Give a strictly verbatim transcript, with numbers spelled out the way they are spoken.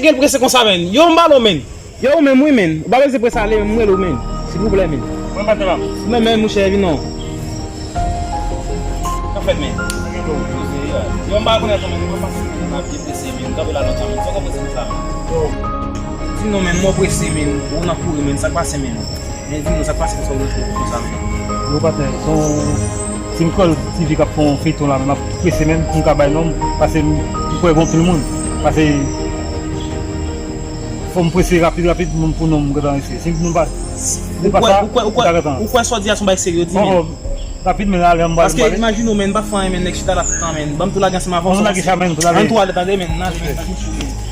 Gen prese konsa, menn. Yo, m ba lo, menn. Yo, ou menm, wi, menn. Ou pa bezwen prese ale, menn. M rele w, menn. Silvouplè, menn. Mwen pa te la. Men, men, mouche, vin non. Sa fèt, menn. Yo, m pa konnen sa, menn. Mwen pa konnen sa, menn. M ap deprese, menn. M kanpe la lontan, menn. Fòk ou prese konsa, menn. Di non, menn. Mwen prese, menn. Ou nan kouri, menn. Sa k pase, menn? Men di nou sa k pase konsa ou nan fè konsa menm. Yo patnè, se yon, se yon kòl T V k ap fè yon feyton la, men m ap prese menm pou m ka bay non, paske m, m kwè gen anpil moun. Paske fò m prese rapid, rapid, moun pou non m gentan rese. Si nou pa, si nou pa sa, ou ta gentan. Ou kwè sa w di a se yon bagay serye, di menm. Rapid, men ale, m pral, m pral. Paske imajine w, men m pa fè anyen, men nèg chita la tout tan, men. Ban m tou lage ansanm avè w. Ann tou ale, tande, men. N ale, men.